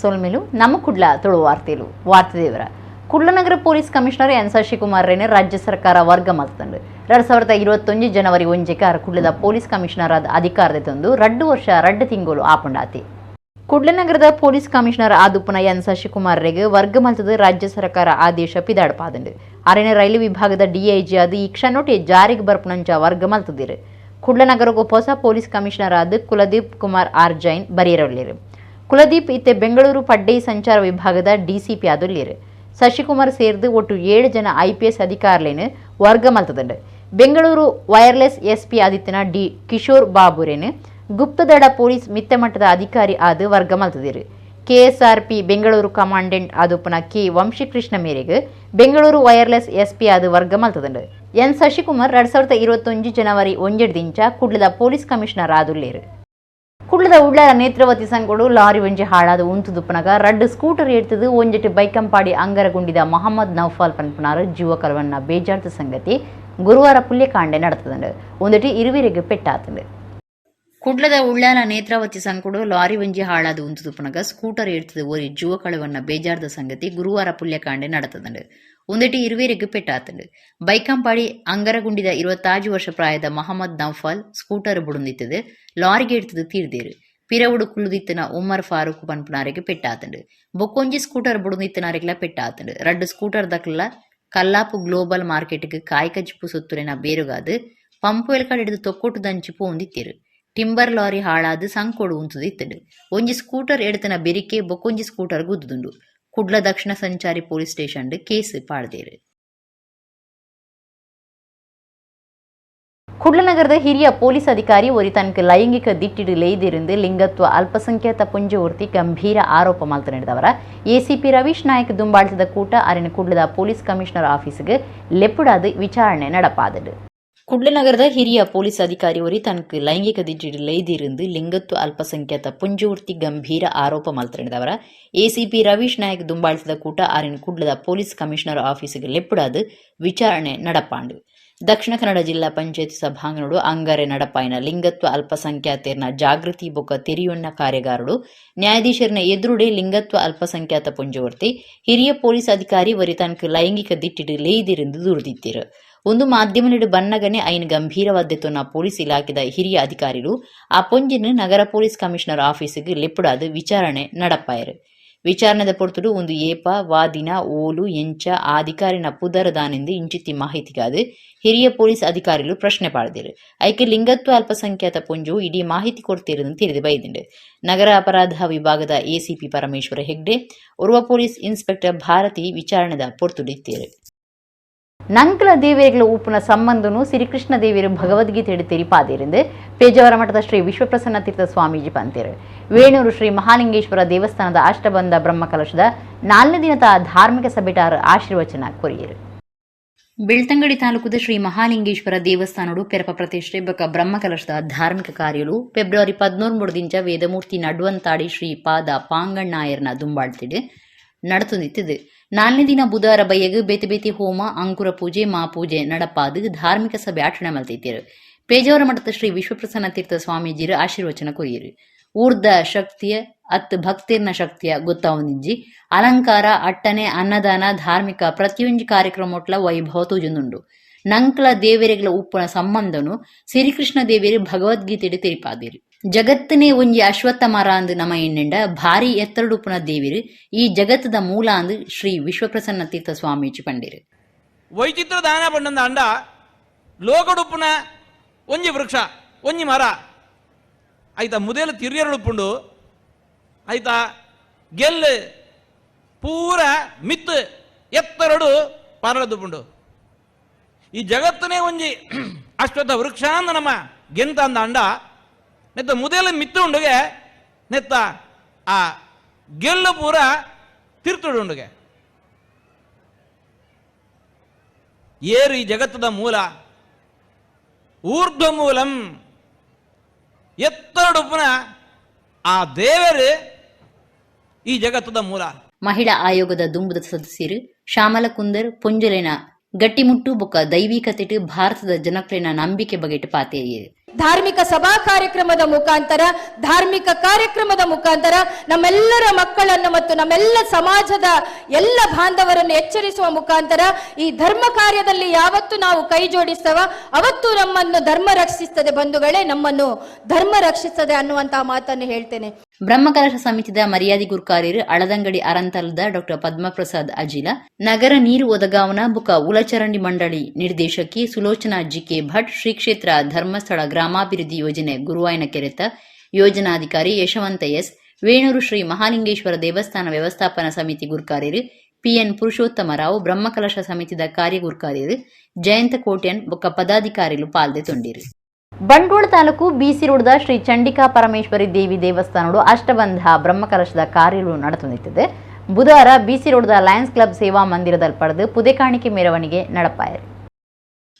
ಸೊಲ್ಮೆಲು. ನಮ್ಮ ಕುಡ್ಲ ತುಳು ವಾರ್ತೆಲು. ವಾರ್ತೆ ದೇವರ. ಕುಡ್ಲನಗರ police commissioner N Shashikumar ರೇನೆ ರಾಜ್ಯ ಸರ್ಕಾರ ವರ್ಗ ಮಲ್ತಂಡು. 2021 ಜನವರಿ 1ಕ್ಕೆ ಆರ್ ಕುಡ್ಲದ ಪೊಲೀಸ್ ಕಮಿಷನರ್ ಆದ ಅಧಿಕಾರದ ತಂದು 2 ವರ್ಷ 2 ತಿಂಗಳು ಆಪುಂಡಾತಿ. ಕುಡ್ಲನಗರದ ಪೊಲೀಸ್ ಕಮಿಷನರ್ ಆದುಪ್ಪನ ಎನ್ ಶಶಿಕುಮಾರ್ ರೆಗ್ ವರ್ಗ ಮಲ್ತದ ರಾಜ್ಯ ಸರ್ಕಾರ ಆದೇಶ ಪಿದಾಡ್ಪಾದಂಡು. ಅರೆನ ರೈಲು ವಿಭಾಗದ ಡಿಐಜಿ ಆದ್ ಈ ಕ್ಷಣೊಟೆ ಜಾರಿಗೆ ಬರ್ಪುನಂಚ ವರ್ಗ ಮಲ್ತದಿರು. ಕುಡ್ಲನಗರಗು ಹೊಸ ಪೊಲೀಸ್ ಕಮಿಷನರ್ ಆದ್ ಕುಲದೀಪ್ ಕುಮಾರ್ ಆರ್ ಜೈನ್ ಬರಿಯರೊಲ್ಲೆರ್. ಕುಲದೀಪ್ ಇತ್ತೆ ಬೆಂಗಳೂರು ಪಡ್ಡೈ ಸಂಚಾರ ವಿಭಾಗದ ಡಿಸಿಪಿ ಆದುಲ್ಲೆರ್. ಶಶಿಕುಮಾರ್ ಸೇರ್ದು ಒಟ್ಟು ಏಳು ಜನ ಐಪಿಎಸ್ ಅಧಿಕಾರಿಲೇನು ವರ್ಗ ಮಲ್ತದಂಡು. ಬೆಂಗಳೂರು ವೈರ್ಲೆಸ್ ಎಸ್ಪಿ ಆದಿತ್ಯನ ಡಿ ಕಿಶೋರ್ ಬಾಬುರೇನು ಗುಪ್ತದಳ ಪೊಲೀಸ್ ಮಿತ್ತಮಟ್ಟದ ಅಧಿಕಾರಿ ಆದ್ ವರ್ಗ ಮಲ್ತದಿರು. ಕೆಎಸ್ಆರ್ಪಿ ಬೆಂಗಳೂರು ಕಮಾಂಡೆಂಟ್ ಆದುಪ್ಪನ ಕೆ ವಂಶಿಕೃಷ್ಣ ಮೇರೆಗೆ ಬೆಂಗಳೂರು ವೈರ್ಲೆಸ್ ಎಸ್ಪಿ ಆದ್ ವರ್ಗ ಮಲ್ತದಂಡು. ಎನ್ ಶಶಿಕುಮಾರ್ 2021 ಜನವರಿ 1 ದಿಂಚ ಕುಡ್ಲದ ಪೊಲೀಸ್ ಕಮಿಷನರ್ ಆದುಲ್ಲೇರು. ಕುಡ್ಲದ ಉಳ್ಳಾಲ ನೇತ್ರಾವತಿ ಸಂಕೊಡು ಲಾರಿ ಒಂಜಿ ಹಾಳಾದ ಉಂತುದುಪ್ಪನಗ ರಡ್ಡ್ ಸ್ಕೂಟರ್ ಎಡ್ತದು ಒಂಜೆಟ್ ಬೈಕಂಪಾಡಿ ಅಂಗರಗುಂಡಿದ ಮೊಹಮ್ಮದ್ ನೌಫಾಲ್ ಪನ್ಪುನಾರು ಜೀವ ಕಲವನ್ನ ಬೇಜಾರ್ದ ಸಂಗತಿ ಗುರುವಾರ ಪುಲ್ಯಕಾಂಡೆ ನಡತದಂಡು. ಒಂದೆಟ್ ಇರುವೆರೆಗ್ ಪೆಟ್ಟಾತಂಡು. ಕುಡ್ಲದ ಉಳ್ಳಾಲ ನೇತ್ರಾವತಿ ಸಂಕೊಡು ಲಾರಿ ಒಂಜಿ ಹಾಳಾದ ಉಂತುದುಪ್ಪನಗ ಸ್ಕೂಟರ್ ಎಡ್ತದು ಒರಿ ಜೀವ ಕಳವನ್ನ ಬೇಜಾರ್ದ ಸಂಗತಿ ಗುರುವಾರ ಪುಲ್ಯಕಾಂಡೆ ನಡತದಂಡು. ಒಂದೆಟ್ ಇರುವೆರೆಗ್ ಪೆಟ್ಟಾತಂಡು. ಬೈಕಂಪಾಡಿ ಅಂಗರಗುಂಡಿದ 25 ವರ್ಷ ಪ್ರಾಯದ ಮೊಹಮ್ಮದ್ ನೌಫಾಲ್ ಸ್ಕೂಟರ್ ಬುಡುಂದಿತ್ತದು ಲಾರಿಗೆ ಎಡ್ತದು ತೀರ್ದೇರು. ಪಿರವುಡು ಕುಳ್ಳುದಿತ್ತನ ಉಮರ್ ಫಾರೂಕ್ ಪನ್ಪುನಾರೆಗ್ ಪೆಟ್ಟಾತಂಡು. ಬೊಕ್ಕೊಂಜಿ ಸ್ಕೂಟರ್ ಬುಡುಂದಿತ್ತನಾರೆಗ್ಲ ಪೆಟ್ಟಾತಂಡು. ರಡ್ಡ್ ಸ್ಕೂಟರ್ ದಕ್ಲ ಕಲ್ಲಾಪು ಗ್ಲೋಬಲ್ ಮಾರ್ಕೆಟ್ಗ್ ಕಾಯ್ಕಜಿಪು ಸೊತ್ತುಲೆನ ಬೇರುಗಾದ್ ಪಂಪುವೆಲ್ ಕಡೆಡ್ದ್ ತೊಕ್ಕೊಟ್ಟು ದಂಚಿ ಪೋವೊಂದಿತ್ತೆರ್. ಟಿಂಬರ್ ಲಾರಿ ಹಾಳಾದ್ ಸಂಕೊಡು ಉಂತುದಿತ್ತುಂಡು. ಒಂಜಿ ಸ್ಕೂಟರ್ ಎಡ್ತನ ಬೆರಿಕೆ ಬೊಕ್ಕೊಂಜಿ ಸ್ಕೂಟರ್ ಗುದ್ದುದುಂಡು. ಕುಡ್ಲ ದಕ್ಷಿಣ ಸಂಚಾರಿ police station case ಪಾಡ್ದೆರ್. ಕುಡ್ಲನಗರದ ಹಿರಿಯ ಪೊಲೀಸ್ ಅಧಿಕಾರಿ ಒರಿ ತನಕ ಲೈಂಗಿಕ ದಿಟ್ಟಿಡು ಲೇಯ್ದಿருந்து ಲಿಂಗತ್ವ ಅಲ್ಪಸಂಖ್ಯಾತ ಪುಂಜವರ್ತಿ ಗಂಭೀರ ಆರೋಪ ಮಲ್ತು ನಡೆದವರ ಎಸಿಪಿ ರವೀಶ್ ನಾಯಕ್ ದುಂಬಾಳ್ತದ ಕೂಟ ಅರಿನ ಕುಡ್ಲದ ಪೊಲೀಸ್ ಕಮಿಷನರ್ ಆಫೀಸ್ಗೆ ಲೆಪ್ಪುಡಾದ ವಿಚಾರಣೆ நடப்பாದಡು. ಕುಡ್ಲನಗರದ ಹಿರಿಯ ಪೊಲೀಸ್ ಅಧಿಕಾರಿ ಒರಿ ತನಕ ಲೈಂಗಿಕ ದಿಟ್ಟಿಡು ಲೇಯ್ದಿருந்து ಲಿಂಗತ್ವ ಅಲ್ಪಸಂಖ್ಯಾತ ಪುಂಜವರ್ತಿ ಗಂಭೀರ ಆರೋಪ ಮಲ್ತು ನಡೆದವರ ಎಸಿಪಿ ರವೀಶ್ ನಾಯಕ್ ದುಂಬಾಳ್ತದ ಕೂಟ ಅರಿನ ಕುಡ್ಲದ ಪೊಲೀಸ್ ಕಮಿಷನರ್ ಆಫೀಸ್ಗೆ ಲೆಪ್ಪುಡಾದ ವಿಚಾರಣೆ ನಡಪಾಂಡು. ದಕ್ಷಿಣ ಕನ್ನಡ ಜಿಲ್ಲಾ ಪಂಚಾಯತ್ ಸಭಾಂಗಣಡು ಅಂಗಾರೆ ನಡಪಾಯಿನ ಲಿಂಗತ್ವ ಅಲ್ಪಸಂಖ್ಯಾತೆರ್ನ ಜಾಗೃತಿ ಬೊಕ್ಕ ತೆರಿಯೊನ್ನ ಕಾರ್ಯಾಗಾರಡು ನ್ಯಾಯಾಧೀಶರನ ಎದುರುಡೆ ಲಿಂಗತ್ವ ಅಲ್ಪಸಂಖ್ಯಾತ ಪುಂಜವರ್ತಿ ಹಿರಿಯ ಪೊಲೀಸ್ ಅಧಿಕಾರಿ ಒರಿ ತನಕ ಲೈಂಗಿಕ ದಿಟ್ಟಿಡು ಲೇಯ್ದಿರೆಂದು ದೂರುದಿತ್ತೆರ್. ಒಂದು ಮಾಧ್ಯಮ ಬನ್ನಗನೆ ಐನ್ ಗಂಭೀರವಾದ್ದೆತೊನ್ನ ಪೊಲೀಸ್ ಇಲಾಖೆದ ಹಿರಿಯ ಅಧಿಕಾರಿಲು ಆ ಪೊಂಜಿನ ನಗರ ಪೊಲೀಸ್ ಕಮಿಷನರ್ ಆಫೀಸ್ಗೆ ಲೆಪ್ಪುಡಾದ ವಿಚಾರಣೆ ನಡಪಾಯರು. ವಿಚಾರಣೆದ ಪೊರ್ತುಡು ಒಂದು ಏಪ, ವಾದಿನ, ಓಲು, ಎಂಚ, ಆ ಅಧಿಕಾರಿನ ಪುದರದಾನೆಂದು ಇಂಚಿತ್ತಿ ಮಾಹಿತಿಗಾದ ಹಿರಿಯ ಪೊಲೀಸ್ ಅಧಿಕಾರಿಲು ಪ್ರಶ್ನೆ ಪಾಡ್ದಿರು. ಐಕೆ ಲಿಂಗತ್ವ ಅಲ್ಪಸಂಖ್ಯಾತ ಪೊಂಜು ಇಡೀ ಮಾಹಿತಿ ಕೊಡ್ತಿರುವುದು ತಿಳಿದು ಬೈದಿಂಡು. ನಗರ ಅಪರಾಧ ವಿಭಾಗದ ಎಸಿಪಿ ಪರಮೇಶ್ವರ ಹೆಗ್ಡೆ, ಓರ್ವ ಪೊಲೀಸ್ ಇನ್ಸ್ಪೆಕ್ಟರ್ ಭಾರತಿ ವಿಚಾರಣೆದ ಪೊರ್ತುಡಿತ್ತೇರು. ನಂಕಲ ದೇವಿಯರ್ಗಳ ಉಪ್ಪುನ ಸಂಬಂಧನು ಶ್ರೀಕೃಷ್ಣ ದೇವಿಯರು ಭಗವದ್ಗೀತೆ ತೆರಿಪಾದಿருந்து ಪೇಜಾವರ ಮಠದ ಶ್ರೀ ವಿಶ್ವಪ್ರಸನ್ನ ತೀರ್ಥ ಸ್ವಾಮೀಜಿ ಪಂತೇರು. ವೇಣೂರು ಶ್ರೀ ಮಹಾಲಿಂಗೇಶ್ವರ ದೇವಸ್ಥಾನದ ಅಷ್ಟಬಂಧ ಬ್ರಹ್ಮಕಲಶದ ನಾಲ್ನೇ ದಿನದ ಧಾರ್ಮಿಕ ಸಭೆಟಾರ ಆಶೀರ್ವಚನ ಕೊರಿಯರು. ಬೆಳ್ತಂಗಡಿ ತಾಲೂಕುದ ಶ್ರೀ ಮಹಾಲಿಂಗೇಶ್ವರ ದೇವಸ್ಥಾನಡು ಪೆರಪ ಪ್ರತಿಷ್ಠೆ ಬೊಕ ಬ್ರಹ್ಮಕಲಶದ ಧಾರ್ಮಿಕ ಕಾರ್ಯಲು ಫೆಬ್ರವರಿ 13 ದಿಂಚ ವೇದಮೂರ್ತಿ ನಡುವಂತಾಡಿ ಶ್ರೀ ಪಾದ ಪಾಂಗಣ್ಣಾಯರ್ನ ದುಂಬಾಳ್ತಿಡು ನಡತೊಂದಿತ್ತದು. ನಾಲ್ನೇ ದಿನ ಬುಧವಾರ ಬಯ್ಯಗ್ ಬೇತೆ ಬೇತೆ ಹೋಮ, ಅಂಕುರ ಪೂಜೆ, ಮಾಪೂಜೆ ನಡಪಾದು ಧಾರ್ಮಿಕ ಸಭೆ ಆಚರಣೆ ಮಲ್ತಿತ್ತೇರು. ಪೇಜಾವರ ಮಠದ ಶ್ರೀ ವಿಶ್ವಪ್ರಸನ್ನ ತೀರ್ಥ ಸ್ವಾಮೀಜಿರು ಆಶೀರ್ವಚನ ಕೊರಿಯರು. ಊರ್ದ ಶಕ್ತಿಯ ಅತ್ ಭಕ್ತಿರ್ನ ಶಕ್ತಿಯ ಗೊತ್ತಾವೊಂದಿಂಜಿ. ಅಲಂಕಾರ, ಅಟ್ಟನೆ, ಅನ್ನದಾನ, ಧಾರ್ಮಿಕ ಪ್ರತಿಯೊಂಜಿ ಕಾರ್ಯಕ್ರಮೊಟ್ಲ ವೈಭವ ತೋಜೊಂದುಂಡು. ನಂಕ್ಲ ದೇವೆರೆಗ್ಲ ಉಪ್ಪುನ ಸಂಬಂಧನು ಶ್ರೀಕೃಷ್ಣ ದೇವೆರು ಭಗವದ್ಗೀತೆಡ್ ತೆರಿಪಾದೆರ್. ಜಗತ್ತನೇ ಒಂಜಿ ಅಶ್ವತ್ಥ ಮರ ಅಂದ್ ನಮ ಎಣ್ಣೆಂಡ ಭಾರಿ ಎತ್ತರಡುಪ್ಪುನ ದೇವೆರು ಈ ಜಗತ್ತದ ಮೂಲ ಅಂದ್ ಶ್ರೀ ವಿಶ್ವಪ್ರಸನ್ನ ತೀರ್ಥ ಸ್ವಾಮೀಜಿ ಪಂಡೇರು. ವೈಚಿತ್ರ ದಾನ ಪಂಡಂದ ಅಂಡ ಲೋಕಡುಪ್ಪುನ ಒಂಜಿ ವೃಕ್ಷ, ಒಂಜಿ ಮರ ಆಯ್ತಾ, ಮುದೇಲು ತಿರ್ಯರುಡುಪ್ಪುಂಡು ಆಯ್ತಾ, ಗೆಲ್ಲು ಪೂರ ಮಿತ್ತು ಎತ್ತರಡು ಪಾರಳದುಪ್ಪುಂಡು. ಈ ಜಗತ್ತನೇ ಒಂಜಿ ಅಶ್ವತ್ಥ ವೃಕ್ಷ ಅಂದ ನಮ್ಮ ಗೆಂತ ಅಂದ ಅಂಡ ನೆತ್ತ ಮುದೇಲ ಮಿತ್ತು ಉಂಡುಗೆ, ನೆತ್ತ ಆ ಗೆಲ್ಲು ಪೂರ ತಿರ್ತುಡು ಉಂಡುಗೆ. ಏರು ಈ ಜಗತ್ತದ ಮೂಲ? ಊರ್ಧ್ವ ಮೂಲಂ, ಎತ್ತರಡುಪ್ಪುನ ಆ ದೇವರು ಈ ಜಗತ್ತದ ಮೂಲ. ಮಹಿಳಾ ಆಯೋಗದ ದುಂಬುದ ಸದಸ್ಯರು ಶ್ಯಾಮಲ ಕುಂದರ್ ಪೊಂಜುಲೆನ ಗಟ್ಟಿಮುಟ್ಟು ಬೊಕ್ಕ ದೈವಿಕತೆಟ್ ಭಾರತದ ಜನಕ್ಲೆನ ನಂಬಿಕೆ ಬಗೆಟ್ ಪಾತೆರಿಯೆರ್. ಧಾರ್ಮಿಕ ಸಭಾ ಕಾರ್ಯಕ್ರಮದ ಮುಖಾಂತರ, ಧಾರ್ಮಿಕ ಕಾರ್ಯಕ್ರಮದ ಮುಖಾಂತರ ನಮ್ಮೆಲ್ಲರ ಮಕ್ಕಳನ್ನು ಮತ್ತು ನಮ್ಮೆಲ್ಲ ಸಮಾಜದ ಎಲ್ಲ ಬಾಂಧವರನ್ನು ಎಚ್ಚರಿಸುವ ಮುಖಾಂತರ ಈ ಧರ್ಮ ಕಾರ್ಯದಲ್ಲಿ ಯಾವತ್ತು ನಾವು ಕೈ ಜೋಡಿಸ್ತವ ಅವತ್ತು ನಮ್ಮನ್ನು ಧರ್ಮ ರಕ್ಷಿಸ್ತದೆ ಬಂಧುಗಳೇ, ನಮ್ಮನ್ನು ಧರ್ಮ ರಕ್ಷಿಸ್ತದೆ ಅನ್ನುವಂತಹ ಮಾತನ್ನು ಹೇಳ್ತೇನೆ. ಬ್ರಹ್ಮಕಲಶ ಸಮಿತಿದ ಮರ್ಯಾದಿ ಗುರ್ಕಾರ್ಯರು ಅಳದಂಗಡಿ ಅರಂತಲದ ಡಾಕ್ಟರ್ ಪದ್ಮಪ್ರಸಾದ್ ಅಜಿಲ, ನಗರ ನೀರು ಒದಗಾವನ ಬುಕ ಉಲಚರಂಡಿ ಮಂಡಳಿ ನಿರ್ದೇಶಕಿ ಸುಲೋಚನಾ ಜಿಕೆ ಭಟ್, ಶ್ರೀ ಕ್ಷೇತ್ರ ಧರ್ಮಸ್ಥಳ ಗ್ರಾಮಾಭಿವೃದ್ಧಿ ಯೋಜನೆ ಗುರುವಾಯನ ಕೆರೆತ ಯೋಜನಾಧಿಕಾರಿ ಯಶವಂತ ಎಸ್, ವೇಣೂರು ಶ್ರೀ ಮಹಾಲಿಂಗೇಶ್ವರ ದೇವಸ್ಥಾನ ವ್ಯವಸ್ಥಾಪನಾ ಸಮಿತಿ ಗುರ್ಕಾರ್ಯರು ಪಿಎನ್ ಪುರುಷೋತ್ತಮ ರಾವ್, ಬ್ರಹ್ಮಕಲಶ ಸಮಿತಿದ ಕಾರ್ಯಗುರ್ಕಾರ್ಯರು ಜಯಂತ ಕೋಟ್ಯನ್ ಬೊಕ್ಕ ಪದಾಧಿಕಾರಿಲು ಪಾಲ್ದೆ ತೊಂಡಿರು. ಬಂಟ್ವಾಳ ತಾಲೂಕು ಬಿಸಿ ರೋಡ್ದ ಶ್ರೀ ಚಂಡಿಕಾ ಪರಮೇಶ್ವರಿ ದೇವಿ ದೇವಸ್ಥಾನಡು ಅಷ್ಟಬಂಧ ಬ್ರಹ್ಮಕಲಶದ ಕಾರ್ಯಗಳು ನಡೆದುತ್ತಿದೆ. ಬುಧವಾರ ಬಿಸಿ ರೋಡ್ದ ಲಯನ್ಸ್ ಕ್ಲಬ್ ಸೇವಾ ಮಂದಿರದಲ್ಲಿ ಪಡೆದು ಪುದೆಕಾಣಿಕೆ ಮೆರವಣಿಗೆ ನಡಪಾಯರು.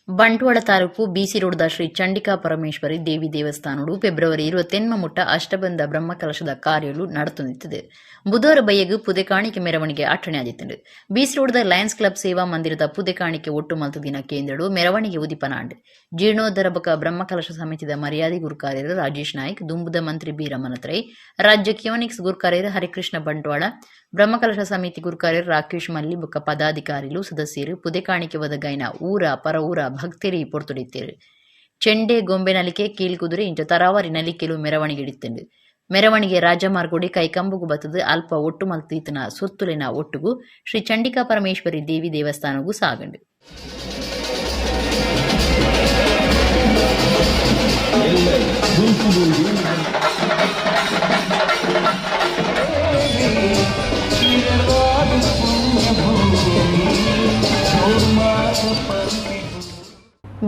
ಬಂಟ್ವಾಳ ತಾಲೂಕು ಬಿಸಿ ರೋಡ್ದ ಶ್ರೀ ಚಂಡಿಕಾ ಪರಮೇಶ್ವರಿ ದೇವಿ ದೇವಸ್ಥಾನಡು ಫೆಬ್ರವರಿ 28 ಮುಟ್ಟ ಅಷ್ಟಬಂಧ ಬ್ರಹ್ಮಕಲಶದ ಕಾರ್ಯಗಳು ನಡೆದುತ್ತಿದೆ. ಬುಧವಾರ ಬಯ್ಯಗು ಪುದೆಕಾಣಿಕೆ ಮೆರವಣಿಗೆ ಅಟ್ಟಣೆ ಆದಿತ್ತುಂಡು. ಬಿಸಿ ರೋಡ್ದ ಲಯನ್ಸ್ ಕ್ಲಬ್ ಸೇವಾ ಮಂದಿರದ ಪುದೆಕಾಣಿಕೆ ಒಟ್ಟು ಮಲ್ತು ದಿನ ಕೇಂದ್ರಡು ಮೆರವಣಿಗೆ ಉದಿಪನಾಂಡ್. ಜೀರ್ಣೋದ್ಧಾರ ಬೊಕ ಬ್ರಹ್ಮಕಲಶ ಸಮಿತಿದ ಮರ್ಯಾದೆ ಗುರುಕಾರ್ಯರು ರಾಜೇಶ್ ನಾಯ್ಕ್, ದುಂಬುದ ಮಂತ್ರಿ ಬಿ ರಮನತ್ರೈ, ರಾಜ್ಯ ಕಿಯೋನಿಕ್ಸ್ ಗುರುಕಾರ್ಯರು ಹರಿಕೃಷ್ಣ ಬಂಟ್ವಾಳ, ಬ್ರಹ್ಮಕಲಶ ಸಮಿತಿ ಗುರುಕಾರ್ಯರು ರಾಕೇಶ್ ಮಲ್ಲಿ ಬೊಕ್ಕ ಪದಾಧಿಕಾರಿಲು ಸದಸ್ಯರು ಪುದೆಕಾಣಿಕೆ ಒದಗೈನ ಊರ ಪರ ಊರ ಭಕ್ತರಿ ಪೊರ್ತುಡಿತ್ತೇರು. ಚೆಂಡೆ, ಗೊಂಬೆ ನಲಿಕೆ, ಕೀಲ್ಕುದುರೆ ಇಂಚ ತರಾವರಿ ನಲಿಕೆಲು ಮೆರವಣಿಗೆ ಇಡಿತ್ತುಂಡು. ಮೆರವಣಿಗೆ ರಾಜಮಾರ್ಗೋಡಿ ಕೈಕಂಬುಗು ಬತ್ತದು ಅಲ್ಪ ಒಟ್ಟು ಮಲ್ತೀತನ ಸೊತ್ತುಲಿನ ಒಟ್ಟುಗು ಶ್ರೀ ಚಂಡಿಕಾ ಪರಮೇಶ್ವರಿ ದೇವಿ ದೇವಸ್ಥಾನಗೂ ಸಾಗಂಡು.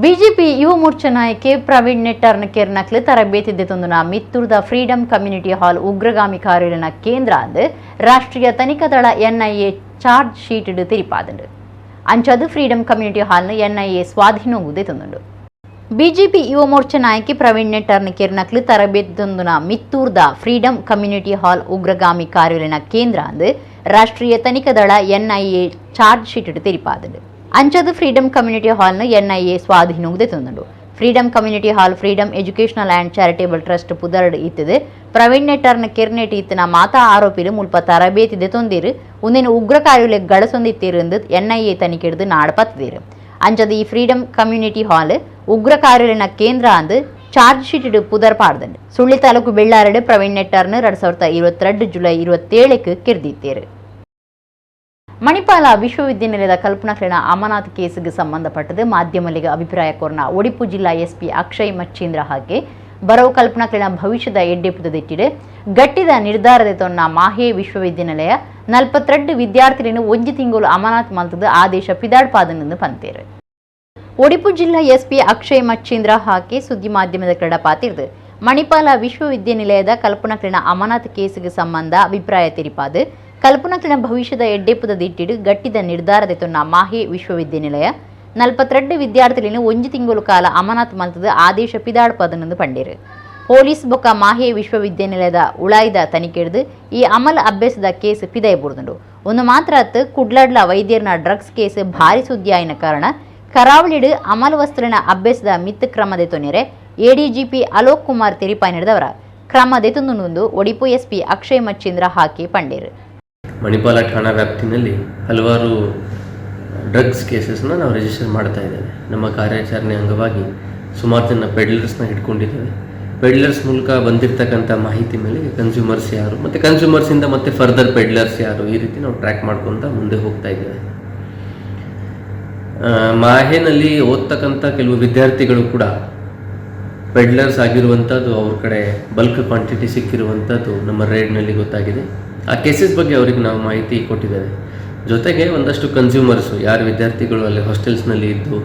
ಬಿಜೆಪಿ ಯುವ ಮೋರ್ಚಾ ನಾಯಕೆ ಪ್ರವೀಣ್ ನೆಟ್ಟರ್ನ ಕೆರ್ನಕ್ಲು ತರಬೇತಿ ದೆತೊಂದುನ ಮಿತ್ತೂರ್ದ freedom community hall ಉಗ್ರಗಾಮಿ ಕಾರ್ಯನ ಕೇಂದ್ರ ಅಂದು ರಾಷ್ಟ್ರೀಯ ತನಿಖಾ ದಳ NIA charge sheet ತಿರಿಪಾದಂಡು. ಅಂಚದು freedom community ಹಾಲ್ನ NIA ಸ್ವಾಧೀನಗೂ ದೆತೊಂದುಂಡು. BJP Yuva Morcha ನಾಯಕಿ ಪ್ರವೀಣ್ ನೆಟ್ಟರ್ನ ಕೆರ್ನಕ್ಲು ತರಬೇತಿ ದೊಂದುನ ಮಿತ್ತೂರ್ದ freedom community hall ಉಗ್ರಗಾಮಿ ಕಾರ್ಯನ ಕೇಂದ್ರ ಅಂದು ರಾಷ್ಟ್ರೀಯ ತನಿಖಾ ದಳ NIA charge sheet ತಿರಿಪಾದಂಡು. ಅಂಚದು freedom community ಹಾಲ್ನ NIA ಸ್ವಾಧೀನಗೂ ದೆತೊಂದುಂಡು. Freedom community hall freedom educational and charitable trust ಪುದರ್ಡ್ ಇತ್ತದೆ. ಪ್ರವೀಣ್ ನೆಟ್ಟರ್ನ ಕೆರ್ನೆಟ್ ಇತ್ತಿನ ಮಾತಾ ಆರೋಪಿಲು ಮುಲ್ಪ ತರಬೇತಿ ದೆತೊಂದಿರು, ಉಂದೆನ್ ಉಗ್ರ ಕಾರ್ಯಲೆ ಗಳಸೊಂದಿತ್ತೀರು ಎಂದು ಎನ್ಐಎ ತನಿಖೆಡ್ದು ನಾಡಪತ್ತಿರು. ಅಂಚದ ಈ freedom community hall ಉಗ್ರ ಕಾರ್ಯಲಿನ ಕೇಂದ್ರ ಅಂದು ಚಾರ್ಜ್ ಶೀಟ್ ಪುದರ್ ಪಾಡ್ದಂಡು. ಸುಳ್ಳಿ ತಾಲೂಕು ಬೆಳ್ಳಾರಡು ಪ್ರವೀಣ್ ನೆಟ್ಟರ್ನ 2022 ಜುಲೈ 27ಕ್ಕೆ ಕೆರ್ದಿತ್ತೇರು. ಮಣಿಪಾಲ ವಿಶ್ವವಿದ್ಯಾನಿಲಯದ ಕಲ್ಪನಾಕ್ಲೆನ ಅಮಾನತ್ ಕೇಸ್ಗೆ ಸಂಬಂಧಪಟ್ಟದು ಮಾಧ್ಯಮಲಿಗೆ ಅಭಿಪ್ರಾಯ ಕೋರ್ನ ಒಡಿಪು ಜಿಲ್ಲಾ ಎಸ್ಪಿ ಅಕ್ಷಯ್ ಮಚ್ಚೀಂದ್ರ ಹಾಗೆ ಬರವು ಕಲ್ಪನಾಕ್ಲೆನ ಭವಿಷ್ಯದ ಎಡ್ಡೆಪುದದಿಟ್ಟಿಡು ಗಟ್ಟಿದ ನಿರ್ಧಾರದ ತೊನ್ನ ಮಾಹೆ ವಿಶ್ವವಿದ್ಯಾನಿಲಯ 42 ವಿದ್ಯಾರ್ಥಿಗಳನ್ನು ಒಂಜಿ ತಿಂಗಳು ಅಮಾನತ್ ಮಲ್ತದ ಆದೇಶ ಪಿದಾಡ್ಪಾದನೆಂದು ಪಂತೇರು. ಒಡಿಪು ಜಿಲ್ಲಾ ಎಸ್ಪಿ ಅಕ್ಷಯ್ ಮಚ್ಚೀಂದ್ರ ಹಾಕಿ ಸುದ್ದಿ ಮಾಧ್ಯಮದ ಕಡ ಪಾತಿರ್ದು ಮಣಿಪಾಲ ವಿಶ್ವವಿದ್ಯಾನಿಲಯದ ಕಲ್ಪನಾಕ್ಲೆನ ಅಮಾನತ್ ಕೇಸ್ಗೆ ಸಂಬಂಧ ಅಭಿಪ್ರಾಯ ತೆರಿಪಾದು ಕಲ್ಪನಾಕ್ಲೆನ ಭವಿಷ್ಯದ ಎಡ್ಡೆಪುದ ದಿಟ್ಟಿಡು ಗಟ್ಟಿದ ನಿರ್ಧಾರದ ತೊನ್ನ ಮಾಹೆ ವಿಶ್ವವಿದ್ಯಾನಿಲಯ 42 ವಿದ್ಯಾರ್ಥಿಗಳನ್ನು ಒಂಜಿ ತಿಂಗಳು ಕಾಲ ಅಮಾನತ್ ಮಲ್ತದ ಆದೇಶ ಪಿದಾಡ್ಪದನೆಂದು ಪಂಡೇರು. ಪೊಲೀಸ್ ಬೊಕ್ಕ ಮಾಹೆ ವಿಶ್ವವಿದ್ಯಾನಿಲಯದ ಉಳಾಯ್ದ ತನಿಖೆಡ್ದು ಈ ಅಮಲ್ ಅಭ್ಯಾಸದ ಕೇಸ್ ಪಿದಯಬುರ್ದುಂಡು. ಒಂದು ಮಾತ್ರ ಅತ್ತು ಕುಡ್ಲಡ್ಲ ವೈದ್ಯರ್ನ ಡ್ರಗ್ಸ್ ಕೇಸ್ ಭಾರಿ ಸುದ್ದಿ ಆಯಿನ ಕಾರಣ ಕರಾವಳಿಡು ಅಮಲ್ ವಸ್ತುಲಿನ ಅಭ್ಯಾಸದ ಮಿತ್ ಕ್ರಮ ದೆತೊನೆರೆ ಎಡಿಜಿಪಿ ಅಲೋಕ್ ಕುಮಾರ್ ತೆರಿಪಾಯ್ ನಡೆದವರ ಕ್ರಮ ದೆತೊಂದು ಒಡಿಪು ಎಸ್ಪಿ ಅಕ್ಷಯ್ ಮಚ್ಚೀಂದ್ರ ಹಾಕಿ ಪಂಡೇರು. ಮಣಿಪಾಲ ಠಾಣಾ ವ್ಯಾಪ್ತಿನಲ್ಲಿ ಹಲವಾರು ಡ್ರಗ್ಸ್ ಕೇಸಸ್ನ ನಾವು ರಿಜಿಸ್ಟರ್ ಮಾಡ್ತಾ ಇದ್ದೇವೆ. ನಮ್ಮ ಕಾರ್ಯಾಚರಣೆ ಅಂಗವಾಗಿ ಸುಮಾರು ಜನ ಪೆಡ್ಲರ್ಸ್ನ ಹಿಡ್ಕೊಂಡಿದ್ದೇವೆ. ಪೆಡ್ಲರ್ಸ್ ಮೂಲಕ ಬಂದಿರತಕ್ಕಂಥ ಮಾಹಿತಿ ಮೇಲೆ ಕನ್ಸ್ಯೂಮರ್ಸ್ ಯಾರು ಮತ್ತು ಕನ್ಸ್ಯೂಮರ್ಸಿಂದ ಮತ್ತೆ ಫರ್ದರ್ ಪೆಡ್ಲರ್ಸ್ ಯಾರು, ಈ ರೀತಿ ನಾವು ಟ್ರ್ಯಾಕ್ ಮಾಡ್ಕೊತ ಮುಂದೆ ಹೋಗ್ತಾ ಇದ್ದೇವೆ. ಮಾಹೆನಲ್ಲಿ ಓದ್ತಕ್ಕಂಥ ಕೆಲವು ವಿದ್ಯಾರ್ಥಿಗಳು ಕೂಡ ಪೆಡ್ಲರ್ಸ್ ಆಗಿರುವಂಥದ್ದು, ಅವ್ರ ಕಡೆ ಬಲ್ಕ್ ಕ್ವಾಂಟಿಟಿ ಸಿಕ್ಕಿರುವಂಥದ್ದು ನಮ್ಮ ರೇಡ್ನಲ್ಲಿ ಗೊತ್ತಾಗಿದೆ. ಆ ಕೇಸಸ್ ಬಗ್ಗೆ ಅವರಿಗೆ ನಾವು ಮಾಹಿತಿ ಕೊಟ್ಟಿದ್ದೇವೆ. ಜೊತೆಗೆ ಒಂದಷ್ಟು ಕನ್ಸ್ಯೂಮರ್ಸು ಯಾರು ವಿದ್ಯಾರ್ಥಿಗಳು ಅಲ್ಲಿ ಹಾಸ್ಟೆಲ್ಸ್ನಲ್ಲಿ ಇದ್ದು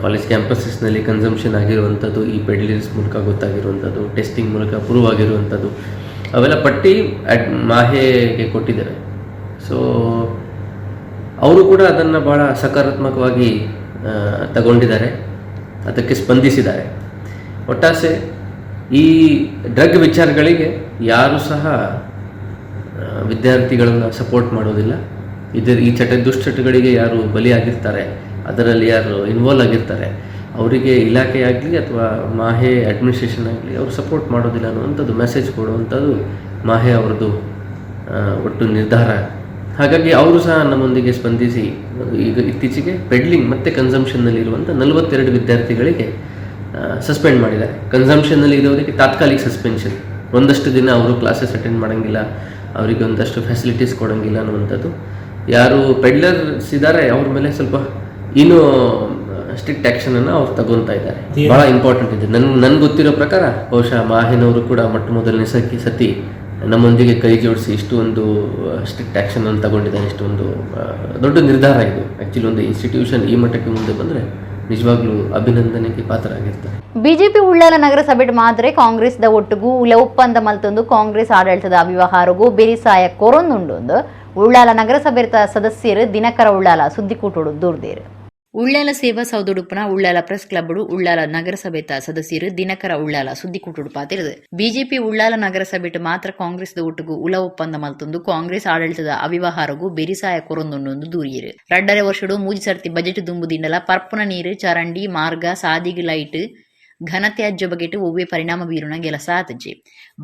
ಕಾಲೇಜ್ ಕ್ಯಾಂಪಸಸ್ನಲ್ಲಿ ಕನ್ಸಂಪ್ಷನ್ ಆಗಿರುವಂಥದ್ದು, ಈ ಪೆಡ್ಲರ್ಸ್ ಮೂಲಕ ಗೊತ್ತಾಗಿರುವಂಥದ್ದು, ಟೆಸ್ಟಿಂಗ್ ಮೂಲಕ ಪ್ರೂವ್ ಆಗಿರುವಂಥದ್ದು, ಅವೆಲ್ಲ ಪಟ್ಟಿ ಮಾಹೆಗೆ ಕೊಟ್ಟಿದ್ದೇವೆ. ಸೊ ಅವರು ಕೂಡ ಅದನ್ನು ಭಾಳ ಸಕಾರಾತ್ಮಕವಾಗಿ ತಗೊಂಡಿದ್ದಾರೆ, ಅದಕ್ಕೆ ಸ್ಪಂದಿಸಿದ್ದಾರೆ. ಒಟ್ಟಾಸೆ ಈ ಡ್ರಗ್ ವಿಚಾರಗಳಿಗೆ ಯಾರೂ ಸಹ ವಿದ್ಯಾರ್ಥಿಗಳನ್ನು ಸಪೋರ್ಟ್ ಮಾಡೋದಿಲ್ಲ. ಇದರ ಈ ದುಶ್ಚಟಗಳಿಗೆ ಯಾರು ಬಲಿಯಾಗಿರ್ತಾರೆ ಅದರಲ್ಲಿ ಯಾರು ಇನ್ವಾಲ್ವ್ ಆಗಿರ್ತಾರೆ ಅವರಿಗೆ ಇಲಾಖೆ ಆಗಲಿ ಅಥವಾ ಮಾಹೆ ಅಡ್ಮಿನಿಸ್ಟ್ರೇಷನ್ ಆಗಲಿ ಅವರು ಸಪೋರ್ಟ್ ಮಾಡೋದಿಲ್ಲ ಅನ್ನುವಂಥದ್ದು ಮೆಸೇಜ್ ಕೊಡುವಂಥದ್ದು ಮಾಹೆ ಅವ್ರದ್ದು ಒಟ್ಟು ನಿರ್ಧಾರ. ಹಾಗಾಗಿ ಅವರು ಸಹ ನಮ್ಮೊಂದಿಗೆ ಸ್ಪಂದಿಸಿ ಈಗ ಇತ್ತೀಚೆಗೆ ಪೆಡ್ಲಿಂಗ್ ಮತ್ತು ಕನ್ಸಂಪ್ಷನ್ನಲ್ಲಿರುವಂಥ 42 ವಿದ್ಯಾರ್ಥಿಗಳಿಗೆ ಸಸ್ಪೆಂಡ್ ಮಾಡಿದ್ದಾರೆ. ಕನ್ಸಂಪ್ಷನ್ನಲ್ಲಿ ಇರೋದಕ್ಕೆ ತಾತ್ಕಾಲಿಕ ಸಸ್ಪೆನ್ಷನ್, ಒಂದಷ್ಟು ದಿನ ಅವರು ಕ್ಲಾಸಸ್ ಅಟೆಂಡ್ ಮಾಡೋಂಗಿಲ್ಲ, ಅವರಿಗೆ ಒಂದಷ್ಟು ಫೆಸಿಲಿಟೀಸ್ ಕೊಡೋಂಗಿಲ್ಲ ಅನ್ನುವಂಥದ್ದು. ಯಾರು ಪೆಡ್ಲರ್ಸ್ ಇದ್ದಾರೆ ಅವ್ರ ಮೇಲೆ ಸ್ವಲ್ಪ ಇನ್ನೂ ಸ್ಟ್ರಿಕ್ಟ್ ಆ್ಯಕ್ಷನನ್ನು ಅವ್ರು ತಗೊತಾ ಇದ್ದಾರೆ. ಭಾಳ ಇಂಪಾರ್ಟೆಂಟ್ ಇದೆ. ನನ್ಗೆ ಗೊತ್ತಿರೋ ಪ್ರಕಾರ ಬಹುಶಃ ಮಾಹಿನವರು ಕೂಡ ಮೊಟ್ಟ ಮೊದಲನೇ ಸತಿ ನಮ್ಮೊಂದಿಗೆ ಕೈ ಜೋಡಿಸಿ ಇಷ್ಟು ಒಂದು ಸ್ಟ್ರಿಕ್ಟ್ ಆ್ಯಕ್ಷನನ್ನು ತಗೊಂಡಿದ್ದಾರೆ. ಇಷ್ಟೊಂದು ದೊಡ್ಡ ನಿರ್ಧಾರ ಇದು. ಆ್ಯಕ್ಚುಲಿ ಒಂದು ಇನ್ಸ್ಟಿಟ್ಯೂಷನ್ ಈ ಮಟ್ಟಕ್ಕೆ ಮುಂದೆ ಬಂದರೆ ನಿಜವಾಗ್ಲೂ ಅಭಿನಂದನೆಗೆ ಪಾತ್ರರಾಗಿರ್ತಾರೆ. ಬಿಜೆಪಿ ಉಳ್ಳಾಲ ನಗರಸಭೆ ಮಾತ್ರ ಕಾಂಗ್ರೆಸ್ the ಒಟ್ಟುಗು ಉಲ ಒಪ್ಪಂದ ಮಲ್ತೊಂದು ಕಾಂಗ್ರೆಸ್ ಆಡಳಿತದ ಅವ್ಯವಹಾರಗೂ ಬೆರಿಸಾಯ ಕೊರೊಂದುಂಡು ಉಳ್ಳಾಲ ನಗರಸಭೆ ಸದಸ್ಯರು ದಿನಕರ ಉಳ್ಳಾಲ ಸುದ್ದಿಕೂಟೋಡು ದೂರ್ದೇರು. ಉಳ್ಳಾಲ ಸೇವಾ ಸೌದೊಡುಪನ ಉಳ್ಳಾಲ ಪ್ರೆಸ್ ಕ್ಲಬ್ಡು ಉಳ್ಳಾಲ ನಗರಸಭೆತ ಸದಸ್ಯರು ದಿನಕರ ಉಳ್ಳಾಲ ಸುದ್ದಿಕೂಟುಡು ಪಾತಿರದು. ಬಿಜೆಪಿ ಉಳ್ಳಾಲ ನಗರಸಭೆಟ್ ಮಾತ್ರ ಕಾಂಗ್ರೆಸ್ ಒಟ್ಟುಗು ಉಲ ಒಪ್ಪಂದ ಮಲ್ತೊಂದು ಕಾಂಗ್ರೆಸ್ ಆಡಳಿತದ ಅವ್ಯವಹಾರಗೂ ಬೆರಿಸಾಯ ಕೊರೊಂದುಂಡು ದೂರಿಯರು. 2.5 ವರ್ಷಡು ಮೂಜಿ ಸರ್ತಿ ಬಜೆಟ್ ದುಂಬು ದಿಂಡಲ ಪರ್ಪುನ ನೀರು, ಚರಂಡಿ, ಮಾರ್ಗ, ಸಾದಿಗೆ ಲೈಟ್, ಘನತ್ಯಾಜ್ಯ ಬಗೆಟ್ ಒವ್ವೆ ಪರಿಣಾಮ ಬೀರುನ ಕೆಲಸ ಆತಜಿ.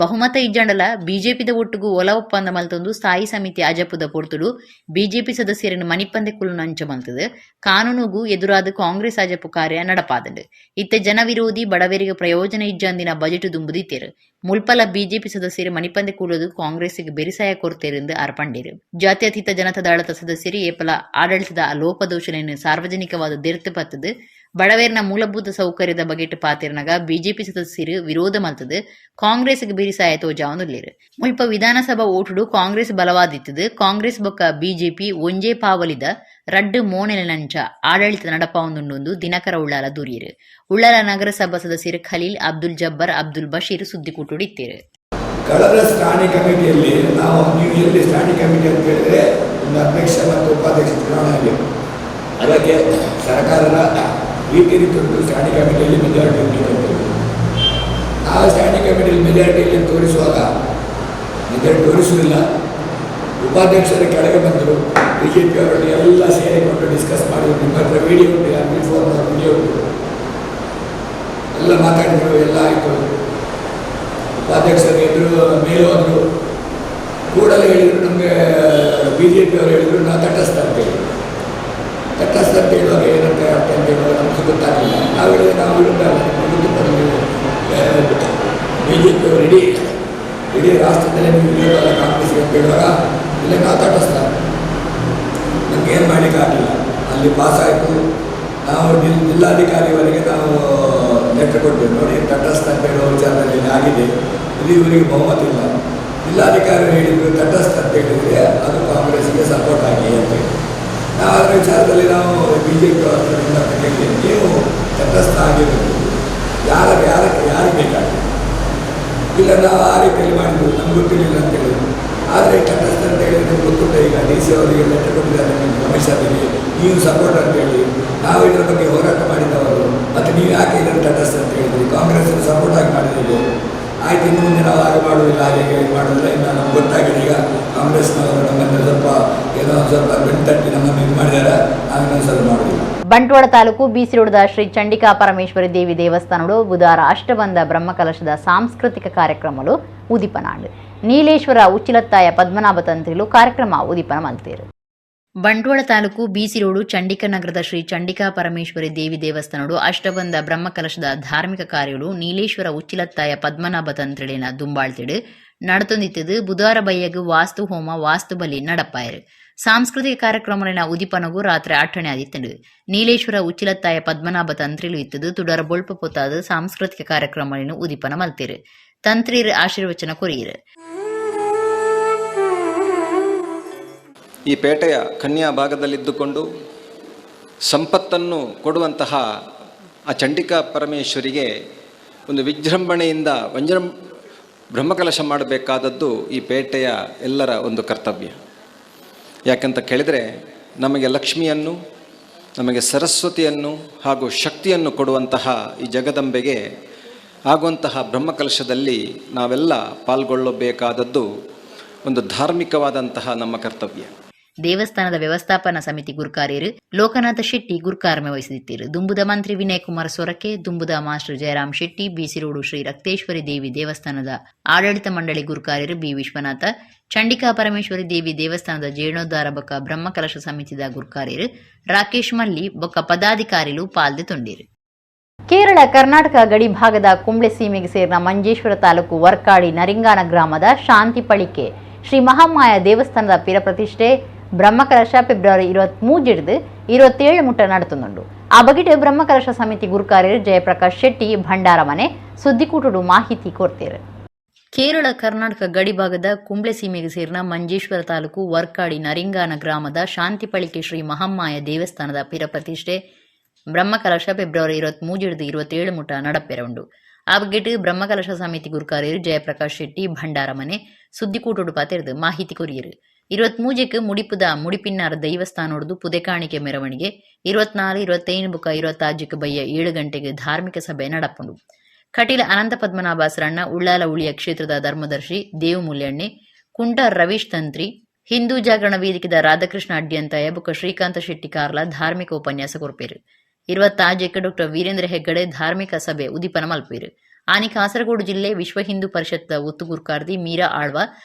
ಬಹುಮತ ಇಜ್ಜಂಡಲ ಬಿಜೆಪಿದ ಒಟ್ಟುಗು ಒಲ ಒಪ್ಪಂದ ಮಲ್ತೊಂದು ಸ್ಥಾಯಿ ಸಮಿತಿ ಅಜಪುದ ಪೊರ್ತುಡು ಬಿಜೆಪಿ ಸದಸ್ಯರನ್ನು ಮನಿಪಂದೆ ಕುಲು ಅಂಚ ಮಲ್ತದು ಕಾನೂನುಗು ಎದುರಾದ ಕಾಂಗ್ರೆಸ್ ಅಜಪು ಕಾರ್ಯ ನಡಪಾದಂಡು. ಇತ್ತೆ ಜನವಿರೋಧಿ, ಬಡವರಿಗೆ ಪ್ರಯೋಜನ ಇಜ್ಜಂದಿನ ಬಜೆಟ್ ದುಂಬುದಿತ್ತೇರು. ಮುಲ್ಪಲ ಬಿಜೆಪಿ ಸದಸ್ಯರು ಮನಿಪಂದೆ ಕೂಲದು ಕಾಂಗ್ರೆಸ್ಗೆ ಬೆರಿಸಾಯ ಕೊರ್ತೇರೆಂದು ಅರ್ಪಂಡೇರು. ಜಾತ್ಯತೀತ ಜನತಾ ದಳದ ಸದಸ್ಯರು ಏಪಲ ಆಡಳಿತದ ಲೋಪದೋಷಗಳನ್ನು ಸಾರ್ವಜನಿಕವಾದ ದೆರ್ತು ಪತ್ತದು ಬಡವೇರ್ನ ಮೂಲಭೂತ ಸೌಕರ್ಯದ ಬಗೆಟ್ ಪಾತಿರ್ನಗ ಬಿಜೆಪಿ ಸದಸ್ಯರು ವಿರೋಧ ಮಲ್ತದು ಕಾಂಗ್ರೆಸ್ಗೆ ಬಿರಿಸಾಯ ತೋಜಾವೊಂದುಲ್ಲೆರ್. ಮುಲ್ಪ ವಿಧಾನಸಭಾ ಓಟುಡು ಕಾಂಗ್ರೆಸ್ ಬಲವಾದಿತ್ತದು. ಕಾಂಗ್ರೆಸ್ ಬೊಕ್ಕ ಬಿಜೆಪಿ ಒಂಜೇ ಪಾವಲಿದ ರಡ್ಡು ಮೋನೆಲೆನಂಚ ಆಡಳಿತ ನಡಪಾವೊಂದುಂಡು ದಿನಕರ ಉಳ್ಳಾಲ ದೂರಿಯರು. ಉಳ್ಳಾಲ ನಗರಸಭಾ ಸದಸ್ಯರು ಖಲೀಲ್, ಅಬ್ದುಲ್ ಜಬ್ಬರ್, ಅಬ್ದುಲ್ ಬಶೀರ್ ಸುದ್ದಿಕೂಟುಡು ಇತ್ತೆರ್. ಕಳೆದ ಸ್ಟ್ಯಾಂಡಿಂಗ್ ಕಮಿಟಿಯಲ್ಲಿ ನಾವು, ನೀವು ಎಲ್ಲಿ ಸ್ಟ್ಯಾಂಡಿಂಗ್ ಕಮಿಟಿ ಅಂತ ಹೇಳಿದ್ರೆ ಒಂದು ಅಧ್ಯಕ್ಷ ಮತ್ತು ಉಪಾಧ್ಯಕ್ಷ ಚುನಾವಣೆ ಆಗಿದೆ. ಅದಕ್ಕೆ ಸರ್ಕಾರದ ರೀತಿ ರೀತಿ ಉಂಟು. ಸ್ಟ್ಯಾಂಡಿಂಗ್ ಕಮಿಟಿಯಲ್ಲಿ ಮೆಜಾರಿಟಿ ಉಂಟು ಅಂತ ಹೇಳಿ ಆ ಸ್ಟ್ಯಾಂಡಿಂಗ್ ಕಮಿಟಿಯಲ್ಲಿ ಮೆಜಾರಿಟಿಯಲ್ಲಿ ತೋರಿಸುವಾಗ ಮೆಜಾರಿಟಿ ತೋರಿಸುವುದಿಲ್ಲ. ಉಪಾಧ್ಯಕ್ಷರ ಕೆಳಗೆ ಬಂದರು. ಬಿಜೆಪಿಯವರಲ್ಲಿ ಎಲ್ಲ ಸೇರಿಕೊಂಡು ಡಿಸ್ಕಸ್ ಮಾಡಿದ್ರು. ನಿಮ್ಮ ಹತ್ರ ವಿಡಿಯೋ ಉಂಟು, ಯಾರು ಫೋನ್ ವಿಡಿಯೋ ಉಂಟು. ಎಲ್ಲ ಮಾತಾಡಿದರು, ಎಲ್ಲ ಆಯಿತು. ಉಪಾಧ್ಯಕ್ಷರು ಎದುರು ಮೇಲೆ ಹೋದರು. ಕೂಡಲೇ ಹೇಳಿದರು ನಮಗೆ, ಬಿಜೆಪಿಯವರು ಹೇಳಿದರು, ನಾವು ತಟಸ್ಥ ಅಂತೇಳಿ. ತಟಸ್ಥ ಅಂತ ಹೇಳುವಾಗ ಏನಂತ ಅರ್ಥ ಅಂತ ಹೇಳುವಾಗ ನಮ್ಗೆ ಗೊತ್ತಾಗಲಿಲ್ಲ. ನಾವು ಹೇಳಿದ್ರೆ ನಾವು ವಿರುದ್ಧ ಅಲ್ಲ, ನಿಮಗೆ ಗೊತ್ತಿಲ್ಲ, ನೀವು ಬಿಜೆಪಿಯವರು ಇಡೀ ಇಡೀ ರಾಷ್ಟ್ರದಲ್ಲೇ ನೀವು ವಿರೋಧ ಅಲ್ಲ ಕಾಂಗ್ರೆಸ್ಗೆ ಅಂತ ಹೇಳುವಾಗ, ಇಲ್ಲ, ನಾವು ತಟಸ್ಥ. ನಮ್ಗೆ ಏನು ಮಾಡಲಿಕ್ಕೆ ಆಗಲಿಲ್ಲ. ಅಲ್ಲಿ ಪಾಸ್ ಆಯಿತು. ನಾವು ಜಿಲ್ಲಾಧಿಕಾರಿಯವರಿಗೆ ನಾವು ಲೆಟರ್ ಕೊಟ್ಟೆವು, ನೋಡಿ, ತಟಸ್ಥ ಅಂತ ಹೇಳುವ ವಿಚಾರದಲ್ಲಿ ಇಲ್ಲಿ ಆಗಿದೆ, ಇದು ಇವರಿಗೆ ಬಹುಮತ ಇಲ್ಲ. ಜಿಲ್ಲಾಧಿಕಾರಿ ಹೇಳಿದರು, ತಟಸ್ಥ ಅಂತ ಹೇಳಿದರೆ ಅದು ಕಾಂಗ್ರೆಸ್ಗೆ ಸಪೋರ್ಟ್ ಆಗಿ ಅಂತೇಳಿ. ನಾವು ಅದರ ವಿಚಾರದಲ್ಲಿ ನಾವು ಬಿಜೆಪಿ ಅವರ ನಿಮ್ಮ ಹತ್ರ ಕೇಳಿದ್ದೇವೆ, ನೀವು ತಟಸ್ಥ ಆಗಿರಬೇಕು, ಯಾರ ಯಾರಕ್ಕೆ ಯಾರಿಗೆ ಬೇಕಾಗಿದೆ? ಇಲ್ಲ, ನಾವು ಆ ರೀತಿಯಲ್ಲಿ ಮಾಡಿದ್ದು ನಮ್ಗೆ ಗೊತ್ತಿರಲಿಲ್ಲ ಅಂತ ಹೇಳಿದ್ರು. ಆದರೆ ತಟಸ್ಥ ಅಂತ ಹೇಳಿದ್ರೆ ನಿಮ್ಗೆ ಗೊತ್ತುಂಟ? ಈಗ ಡಿಸಿ ಅವರಿಗೆ ಲೆಟರ್ ಕೊಟ್ಟಿದ್ದಾರೆ ನಿಮಗೆ, ಕಮಿಷನರಿಗೆ, ನೀವು ಸಪೋರ್ಟ್ ಅಂತೇಳಿ. ನಾವು ಇದರ ಬಗ್ಗೆ ಹೋರಾಟ ಮಾಡಿದವರು. ಮತ್ತು ನೀವು ಯಾಕೆ ಇದನ್ನು ತಟಸ್ಥ ಅಂತ ಹೇಳಿದ್ರಿ? ಕಾಂಗ್ರೆಸ್ ಸಪೋರ್ಟ್ ಆಗಿ ಮಾಡಿದ್ದೀವಿ. ಆಯ್ತು, ಇನ್ನು ಮುಂದೆ ನಾವು ಹಾಗೆ ಮಾಡುವುದಿಲ್ಲ, ಹಾಗೆ ಹೀಗೆ ಮಾಡುವುದಿಲ್ಲ. ಇನ್ನು ನಮ್ಗೆ ಗೊತ್ತಾಗಿದೆ, ಈಗ ಕಾಂಗ್ರೆಸ್ನವರು ನಮ್ಮನ್ನು ಸ್ವಲ್ಪ ಏನೋ ಒಂದು ಸ್ವಲ್ಪ ಬೆನ್ನು ತಟ್ಟಿ ನಮ್ಮನ್ನು ಇದು ಮಾಡಿದ್ದಾರೆ. ನಾವು ಇನ್ನೊಂದು ಸ್ವಲ್ಪ ಮಾಡುವುದಿಲ್ಲ. ಬಂಟ್ವಾಳ ತಾಲೂಕು ಬಿಸಿ ರೋಡ್ದ ಶ್ರೀ ಚಂಡಿಕಾ ಪರಮೇಶ್ವರಿ ದೇವಿ ದೇವಸ್ಥಾನಡು ಬುಧವಾರ ಅಷ್ಟಬಂಧ ಬ್ರಹ್ಮಕಲಶದ ಸಾಂಸ್ಕೃತಿಕ ಕಾರ್ಯಕ್ರಮಲು ಉದಿಪನಾಂಡ್. ನೀಲೇಶ್ವರ ಉಚ್ಚಿಲತ್ತಾಯ ಪದ್ಮನಾಭ ತಂತ್ರಿಲು ಕಾರ್ಯಕ್ರಮ ಉದಿಪನ ಮಲ್ತೇರು. ಬಂಟ್ವಾಳ ತಾಲೂಕು ಬಿಸಿ ರೋಡು ಚಂಡಿಕಾ ನಗರದ ಶ್ರೀ ಚಂಡಿಕಾ ಪರಮೇಶ್ವರಿ ದೇವಿ ದೇವಸ್ಥಾನಡು ಅಷ್ಟಬಂಧ ಬ್ರಹ್ಮಕಲಶದ ಧಾರ್ಮಿಕ ಕಾರ್ಯಗಳು ನೀಲೇಶ್ವರ ಉಚ್ಚಿಲತ್ತಾಯ ಪದ್ಮನಾಭ ತಂತ್ರಿಳಿನ ದುಂಬಾಳ್ತಿಡು ನಡತೊಂದಿತ್ತದು. ಬುಧವಾರ ಬಯ್ಯಗ್ ವಾಸ್ತು ಹೋಮ, ವಾಸ್ತು ಬಲಿ ನಡಪಾಯರು. ಸಾಂಸ್ಕೃತಿಕ ಕಾರ್ಯಕ್ರಮಗಳಿನ ಉದಿಪನಗೂ ರಾತ್ರಿ ಅಟ್ಟಣೆ ಆದಿತ್ತಂಡು. ನೀಲೇಶ್ವರ ಉಚ್ಚಿಲತ್ತಾಯ ಪದ್ಮನಾಭ ತಂತ್ರಿಲು ಇತ್ತದು ತುಡರ ಬೊಳ್ಪು ಪೊತ್ತಾದ ಸಾಂಸ್ಕೃತಿಕ ಕಾರ್ಯಕ್ರಮಗಳನ್ನು ಉದಿಪನ ಮಲ್ತಿರು. ತಂತ್ರಿರು ಆಶೀರ್ವಚನ ಕೊರಿಯರು. ಈ ಪೇಟೆಯ ಕನ್ಯಾ ಭಾಗದಲ್ಲಿದ್ದುಕೊಂಡು ಸಂಪತ್ತನ್ನು ಕೊಡುವಂತಹ ಆ ಚಂಡಿಕಾ ಪರಮೇಶ್ವರಿಗೆ ಒಂದು ವಿಜೃಂಭಣೆಯಿಂದ ಬ್ರಹ್ಮಕಲಶ ಮಾಡಬೇಕಾದದ್ದು ಈ ಪೇಟೆಯ ಎಲ್ಲರ ಒಂದು ಕರ್ತವ್ಯ. ಯಾಕಂತ ಕೇಳಿದರೆ, ನಮಗೆ ಲಕ್ಷ್ಮಿಯನ್ನು, ನಮಗೆ ಸರಸ್ವತಿಯನ್ನು ಹಾಗೂ ಶಕ್ತಿಯನ್ನು ಕೊಡುವಂತಹ ಈ ಜಗದಂಬೆಗೆ ಆಗುವಂತಹ ಬ್ರಹ್ಮಕಲಶದಲ್ಲಿ ನಾವೆಲ್ಲ ಪಾಲ್ಗೊಳ್ಳಬೇಕಾದದ್ದು ಒಂದು ಧಾರ್ಮಿಕವಾದಂತಹ ನಮ್ಮ ಕರ್ತವ್ಯ. ದೇವಸ್ಥಾನದ ವ್ಯವಸ್ಥಾಪನಾ ಸಮಿತಿ ಗುರ್ಕಾರ್ಯರು ಲೋಕನಾಥ ಶೆಟ್ಟಿ ಗುರ್ಕಾರ್ಮೆ ವಹಿಸಿದಿತ್ತೀರು. ದುಂಬುದ ಮಂತ್ರಿ ವಿನಯ್ ಕುಮಾರ್ ಸೊರಕೆ, ದುಂಬುದ master Jayaram Shetty, BC road Shri Rakteshwari Devi ದೇವಸ್ಥಾನದ ಆಡಳಿತ ಮಂಡಳಿ ಗುರ್ಕಾರ್ಯರು ಬಿ ವಿಶ್ವನಾಥ, ಚಂಡಿಕಾ ಪರಮೇಶ್ವರಿ ದೇವಿ ದೇವಸ್ಥಾನದ ಜೀರ್ಣೋದ್ಧಾರ ಬೊಕ್ಕ ಬ್ರಹ್ಮಕಲಶ ಸಮಿತಿದ ಗುರ್ಕಾರ್ಯರು ರಾಕೇಶ್ ಮಲ್ಲಿ ಬೊಕ್ಕ ಪದಾಧಿಕಾರಿಲು ಪಾಲ್ದೆ ತೊಂಡಿರು. ಕೇರಳ ಕರ್ನಾಟಕ ಗಡಿ ಭಾಗದ ಕುಂಬ್ಳೆ ಸೀಮೆಗೆ ಸೇರಿದ ಮಂಜೇಶ್ವರ ತಾಲೂಕು ವರ್ಕಾಡಿ ನರಿಂಗಾನ ಗ್ರಾಮದ ಶಾಂತಿಪಳಿಕೆ ಶ್ರೀ ಮಹಾಮಾಯ ದೇವಸ್ಥಾನದ ಪಿರಪ್ರತಿಷ್ಠೆ ಬ್ರಹ್ಮಕಲಶ ಫೆಬ್ರವರಿ 23 27 ಮುಟ್ಟ ನಡೆತುಂಡು. ಆ ಬಗೆಟ್ ಬ್ರಹ್ಮಕಲಶ ಸಮಿತಿ ಗುರುಕಾರ್ಯರು ಜಯಪ್ರಕಾಶ್ ಶೆಟ್ಟಿ ಭಂಡಾರಮನೆ ಸುದ್ದಿಕೂಟಡು ಮಾಹಿತಿ ಕೊಡ್ತೇರು. ಕೇರಳ ಕರ್ನಾಟಕ ಗಡಿಭಾಗದ ಕುಂಬ್ಳೆ ಸೀಮೆಗೆ ಸೇರಿದ ಮಂಜೇಶ್ವರ ತಾಲೂಕು ವರ್ಕಾಡಿ ನರಿಂಗಾನ ಗ್ರಾಮದ ಶಾಂತಿಪಳಿಕೆ ಶ್ರೀ ಮಹಮ್ಮಾಯ ದೇವಸ್ಥಾನದ ಪಿರಪ್ರತಿಷ್ಠೆ ಬ್ರಹ್ಮಕಲಶ ಫೆಬ್ರವರಿ 23 27 ಮುಟ್ಟ ನಡಪೆರ ಉಂಡು. ಆ ಬಗ್ಗೆಟ್ ಬ್ರಹ್ಮಕಲಶ ಸಮಿತಿ ಗುರುಕಾರ್ಯರು ಜಯಪ್ರಕಾಶ್ ಶೆಟ್ಟಿ ಭಂಡಾರಮನೆ ಸುದ್ದಿಕೂಟಡು ಪಾತೆರ್ದು ಮಾಹಿತಿ ಕೊರಿಯರು. 23ಕ್ಕೆ ಮುಡಿಪುದ ಮುಡಿಪಿನ್ನಾರ ದೈವಸ್ಥಾನೊಡ್ದು ಪುದೆಕಾಣಿಕೆ ಮೆರವಣಿಗೆ, 24 25 ಬುಕ್ಕ 26ಕ್ಕೆ ಬಯ್ಯ 7 ಗಂಟೆಗೆ ಧಾರ್ಮಿಕ ಸಭೆ ನಡಪುಂಡು. ಕಟೀಲ ಅನಂತ ಪದ್ಮನಾಭಾಸರಣ್ಣ, ಉಳ್ಳಾಲ ಉಳಿಯ ಕ್ಷೇತ್ರದ ಧರ್ಮದರ್ಶಿ ದೇವಮೂಲ್ಯಣ್ಣೆ, ಕುಂಟ ರವೀಶ್ ತಂತ್ರಿ, ಹಿಂದೂ ಜಾಗರಣ ವೇದಿಕೆದ ರಾಧಾಕೃಷ್ಣ ಅಡ್ಯಂತಾಯ ಬುಕ್ಕ ಶ್ರೀಕಾಂತ ಶೆಟ್ಟಿ ಕಾರ್ಲ ಧಾರ್ಮಿಕ ಉಪನ್ಯಾಸ ಕೊರ್ಪೇರು. 26ಕ್ಕೆ ಡಾಕ್ಟರ್ ವೀರೇಂದ್ರ ಹೆಗ್ಗಡೆ ಧಾರ್ಮಿಕ ಸಭೆ ಉದಿಪನ ಮಲ್ಪೇರು. ಆನಿ ಕಾಸರಗೋಡು ಜಿಲ್ಲೆ ವಿಶ್ವ ಹಿಂದೂ ಪರಿಷತ್ ಒತ್ತುಗುರ್ಕಾರ್ದಿ ಮೀರಾ ಆಳ್ವ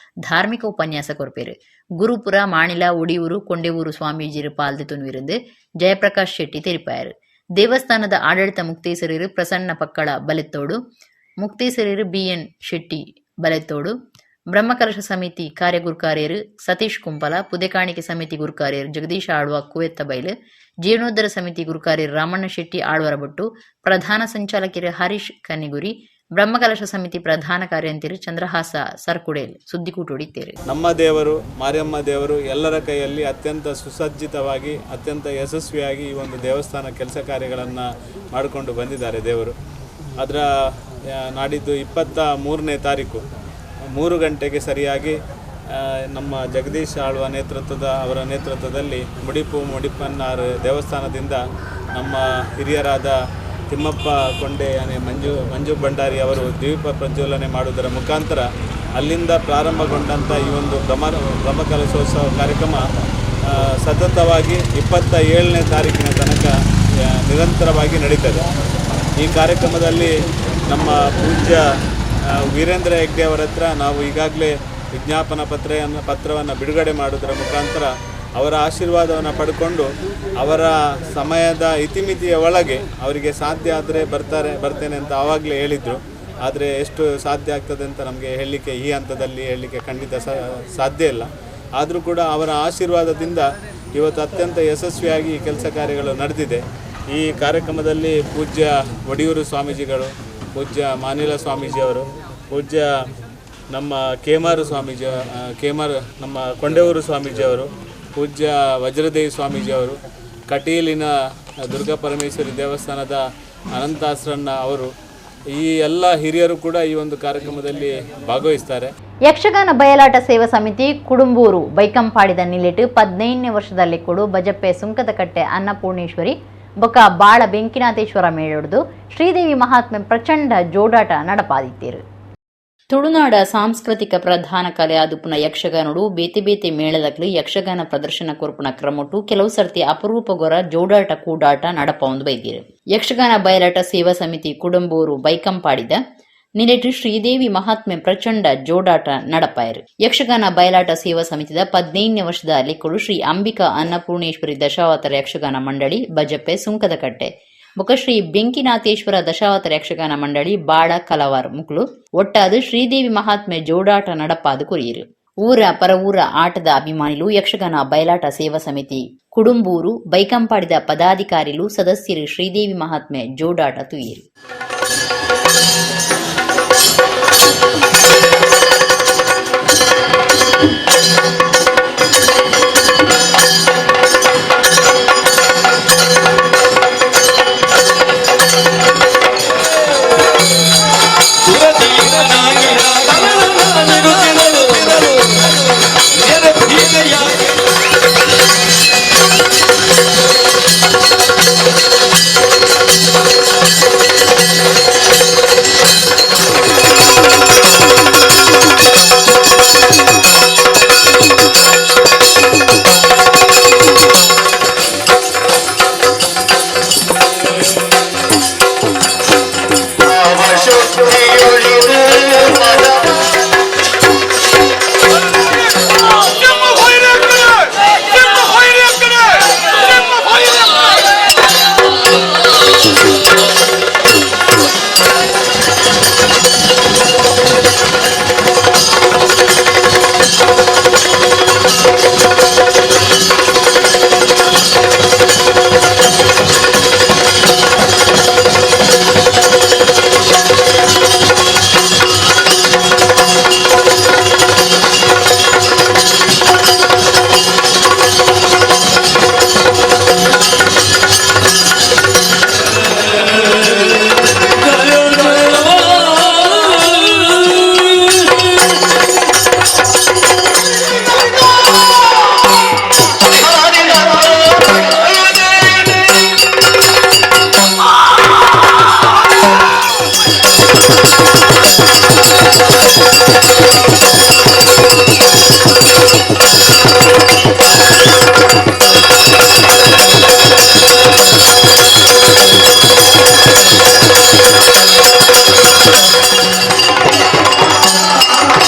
ಧಾರ್ಮಿಕ ಉಪನ್ಯಾಸ ಕೊರ್ಪೇರು. ಗುರುಪುರ, ಮಾಣಿಲ, ಒಡಿಯೂರು, ಕೊಂಡೆವೂರು ಸ್ವಾಮೀಜಿರು ಪಾಲ್ದೆ ತುನ್ವಿருந்து ಜಯಪ್ರಕಾಶ್ ಶೆಟ್ಟಿ ತೆರಿಪಾಯರು. ದೇವಸ್ಥಾನದ ಆಡಳಿತ ಮುಕ್ತೇಸರಿರು ಪ್ರಸನ್ನ ಪಕ್ಕಳ ಬಲೆತ್ತೋಡು, ಮುಕ್ತೇಸರಿರು ಬಿಎನ್ ಶೆಟ್ಟಿ ಬಲೆತ್ತೋಡು, ಬ್ರಹ್ಮಕಲಶ ಸಮಿತಿ ಕಾರ್ಯಗುರ್ಕಾರ್ಯರು ಸತೀಶ್ ಕುಂಪಲ, ಪುದೆಕಾಣಿಕೆ ಸಮಿತಿ ಗುರುಕಾರ್ಯರು ಜಗದೀಶ್ ಆಳ್ವ ಕುವೆತ್ತಬೈಲು, ಜೀರ್ಣೋದ್ಧಾರ ಸಮಿತಿ ಗುರುಕಾರ್ಯರು ರಾಮಣ್ಣ ಶೆಟ್ಟಿ ಆಳ್ವರಬೊಟ್ಟು, ಪ್ರಧಾನ ಸಂಚಾಲಕರು ಹರೀಶ್ ಕನ್ನಿಗುರಿ, ಬ್ರಹ್ಮಕಲಶ ಸಮಿತಿ ಪ್ರಧಾನ ಕಾರ್ಯಂತಿರು ಚಂದ್ರಹಾಸ ಸರ್ಕುಡೇಲ್ ಸುದ್ದಿಕೂಟೊಡಿತ್ತೇರು. ನಮ್ಮ ದೇವರು ಮಾರಿಯಮ್ಮ ದೇವರು ಎಲ್ಲರ ಕೈಯಲ್ಲಿ ಅತ್ಯಂತ ಸುಸಜ್ಜಿತವಾಗಿ ಅತ್ಯಂತ ಯಶಸ್ವಿಯಾಗಿ ಈ ಒಂದು ದೇವಸ್ಥಾನ ಕೆಲಸ ಕಾರ್ಯಗಳನ್ನು ಮಾಡಿಕೊಂಡು ಬಂದಿದ್ದಾರೆ ದೇವರು. ಅದರ ನಾಡಿದ್ದು 23ನೇ ತಾರೀಕು 3 ಗಂಟೆಗೆ ಸರಿಯಾಗಿ ನಮ್ಮ ಜಗದೀಶ್ ಆಳ್ವ ಅವರ ನೇತೃತ್ವದಲ್ಲಿ ಮುಡಿಪು ಮುಡಿಪನ್ನಾರು ದೇವಸ್ಥಾನದಿಂದ ನಮ್ಮ ಹಿರಿಯರಾದ ತಿಮ್ಮಪ್ಪ ಕೊಂಡೆ ಯಾನೆ ಮಂಜು ಭಂಡಾರಿ ಅವರು ದೀಪ ಪ್ರಜ್ವಲನೆ ಮಾಡುವುದರ ಮುಖಾಂತರ ಅಲ್ಲಿಂದ ಪ್ರಾರಂಭಗೊಂಡಂಥ ಈ ಒಂದು ಬ್ರಹ್ಮಕಲಶೋತ್ಸವ ಕಾರ್ಯಕ್ರಮ ಸತತವಾಗಿ 27ನೇ ತಾರೀಕಿನ ತನಕ ನಿರಂತರವಾಗಿ ನಡೀತದೆ. ಈ ಕಾರ್ಯಕ್ರಮದಲ್ಲಿ ನಮ್ಮ ಪೂಜ್ಯ ವೀರೇಂದ್ರ ಹೆಗ್ಡೆ ಅವರ ಹತ್ರ ನಾವು ಈಗಾಗಲೇ ವಿಜ್ಞಾಪನಾ ಪತ್ರವನ್ನು ಬಿಡುಗಡೆ ಮಾಡುವುದರ ಮುಖಾಂತರ ಅವರ ಆಶೀರ್ವಾದವನ್ನು ಪಡ್ಕೊಂಡು ಅವರ ಸಮಯದ ಇತಿಮಿತಿಯ ಒಳಗೆ ಅವರಿಗೆ ಸಾಧ್ಯ ಆದರೆ ಬರ್ತೇನೆ ಅಂತ ಆವಾಗಲೇ ಹೇಳಿದರು. ಆದರೆ ಎಷ್ಟು ಸಾಧ್ಯ ಆಗ್ತದೆ ಅಂತ ನಮಗೆ ಹೇಳಲಿಕ್ಕೆ ಈ ಹಂತದಲ್ಲಿ ಹೇಳಲಿಕ್ಕೆ ಖಂಡಿತ ಸಾಧ್ಯ ಇಲ್ಲ. ಆದರೂ ಕೂಡ ಅವರ ಆಶೀರ್ವಾದದಿಂದ ಇವತ್ತು ಅತ್ಯಂತ ಯಶಸ್ವಿಯಾಗಿ ಈ ಕೆಲಸ ಕಾರ್ಯಗಳು ನಡೆದಿದೆ. ಈ ಕಾರ್ಯಕ್ರಮದಲ್ಲಿ ಪೂಜ್ಯ ಒಡಿಯೂರು ಸ್ವಾಮೀಜಿಗಳು, ಪೂಜ್ಯ ಮಾನಿಲ ಸ್ವಾಮೀಜಿಯವರು, ಪೂಜ್ಯ ನಮ್ಮ ಕೇಮಾರು ಸ್ವಾಮೀಜಿ, ಕೇಮಾರು ನಮ್ಮ ಕೊಂಡೆಯೂರು ಸ್ವಾಮೀಜಿಯವರು, ಪೂಜ್ಯ ವಜ್ರದೇವಿ ಸ್ವಾಮೀಜಿಯವರು, ಕಟೀಲಿನ ದುರ್ಗಾ ಪರಮೇಶ್ವರಿ ದೇವಸ್ಥಾನದ ಅನಂತಾಸ್ರಣ್ಣ ಅವರು, ಈ ಎಲ್ಲ ಹಿರಿಯರು ಕೂಡ ಈ ಒಂದು ಕಾರ್ಯಕ್ರಮದಲ್ಲಿ ಭಾಗವಹಿಸ್ತಾರೆ. ಯಕ್ಷಗಾನ ಬಯಲಾಟ ಸೇವಾ ಸಮಿತಿ ಕುಡುಂಬೂರು ಬೈಕಂಪಾಡಿದ ನಿಲೆಟು 15ನೇ ವರ್ಷದಲ್ಲಿ ಕೊಡು ಬಜಪ್ಪೆ ಸುಂಕದಕಟ್ಟೆ ಅನ್ನಪೂರ್ಣೇಶ್ವರಿ ಬೊಕ ಬಾಳ ಬೆಂಕಿನಾಥೇಶ್ವರ ಮೇಳೊಡ್ದು ಶ್ರೀದೇವಿ ಮಹಾತ್ಮೆ ಪ್ರಚಂಡ ಜೋಡಾಟ ನಡಪಾದಿತ್ತೀರು. ತುಳುನಾಡ ಸಾಂಸ್ಕೃತಿಕ ಪ್ರಧಾನ ಕಲೆ ಆದುಪುನ ಯಕ್ಷಗಾನಡು ಬೇತೆ ಬೇತೆ ಮೇಳದಕ್ಲು ಯಕ್ಷಗಾನ ಪ್ರದರ್ಶನ ಕೊರ್ಪುನ ಕ್ರಮೊಟ್ಟು ಕೆಲವು ಸರ್ತಿ ಅಪರೂಪಗೊರ ಜೋಡಾಟ ಕೂಡಾಟ ನಡಪೌಂದು ಬೈದಿರು. ಯಕ್ಷಗಾನ ಬಯಲಾಟ ಸೇವಾ ಸಮಿತಿ ಕುಡಂಬೂರು ಬೈಕಂಪಾಡಿದ ನಿಲೆಟು ಶ್ರೀದೇವಿ ಮಹಾತ್ಮೆ ಪ್ರಚಂಡ ಜೋಡಾಟ ನಡಪಾಯರು. ಯಕ್ಷಗಾನ ಬಯಲಾಟ ಸೇವಾ ಸಮಿತಿದ 15ನೇ ವರ್ಷದ ಲೆಕ್ಕಡು ಶ್ರೀ ಅಂಬಿಕಾ ಅನ್ನಪೂರ್ಣೇಶ್ವರಿ ದಶಾವತಾರ ಯಕ್ಷಗಾನ ಮಂಡಳಿ ಬಜಪೆ ಸುಂಕದಕಟ್ಟೆ ಬೊಕ ಶ್ರೀ ಬೆಂಕಿನಾಥೇಶ್ವರ ದಶಾವತಾರ ಯಕ್ಷಗಾನ ಮಂಡಳಿ ಬಾಳ ಕಲವಾರ್ ಮುಕ್ಳು ಒಟ್ಟಾದ ಶ್ರೀದೇವಿ ಮಹಾತ್ಮೆ ಜೋಡಾಟ ನಡಪಾದು ಕೊರಿಯರು. ಊರ ಪರವೂರ ಆಟದ ಅಭಿಮಾನಿಲು ಯಕ್ಷಗಾನ ಬಯಲಾಟ ಸೇವಾ ಸಮಿತಿ ಕುಡುಂಬೂರು ಬೈಕಂಪಾಡಿದ ಪದಾಧಿಕಾರಿಲು ಸದಸ್ಯರು ಶ್ರೀದೇವಿ ಮಹಾತ್ಮೆ ಜೋಡಾಟ ತುಯಿರು.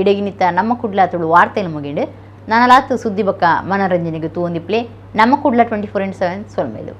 ಇಡೆಗಿನಿತ ನಮ್ಮ ಕುಡ್ಲ ತುಳು ವಾರ್ತೆಲು ಮುಗಿಂಡು. ನನಲಾತು ಸುದ್ದಿ ಬೊಕ್ಕ ಮನರಂಜನೆಗೆ ತೂವೊಂದಿಪ್ಲೆ ನಮ್ಮ ಕುಡ್ಲ 24x7. ಸೊಲ್ಮೆಲು.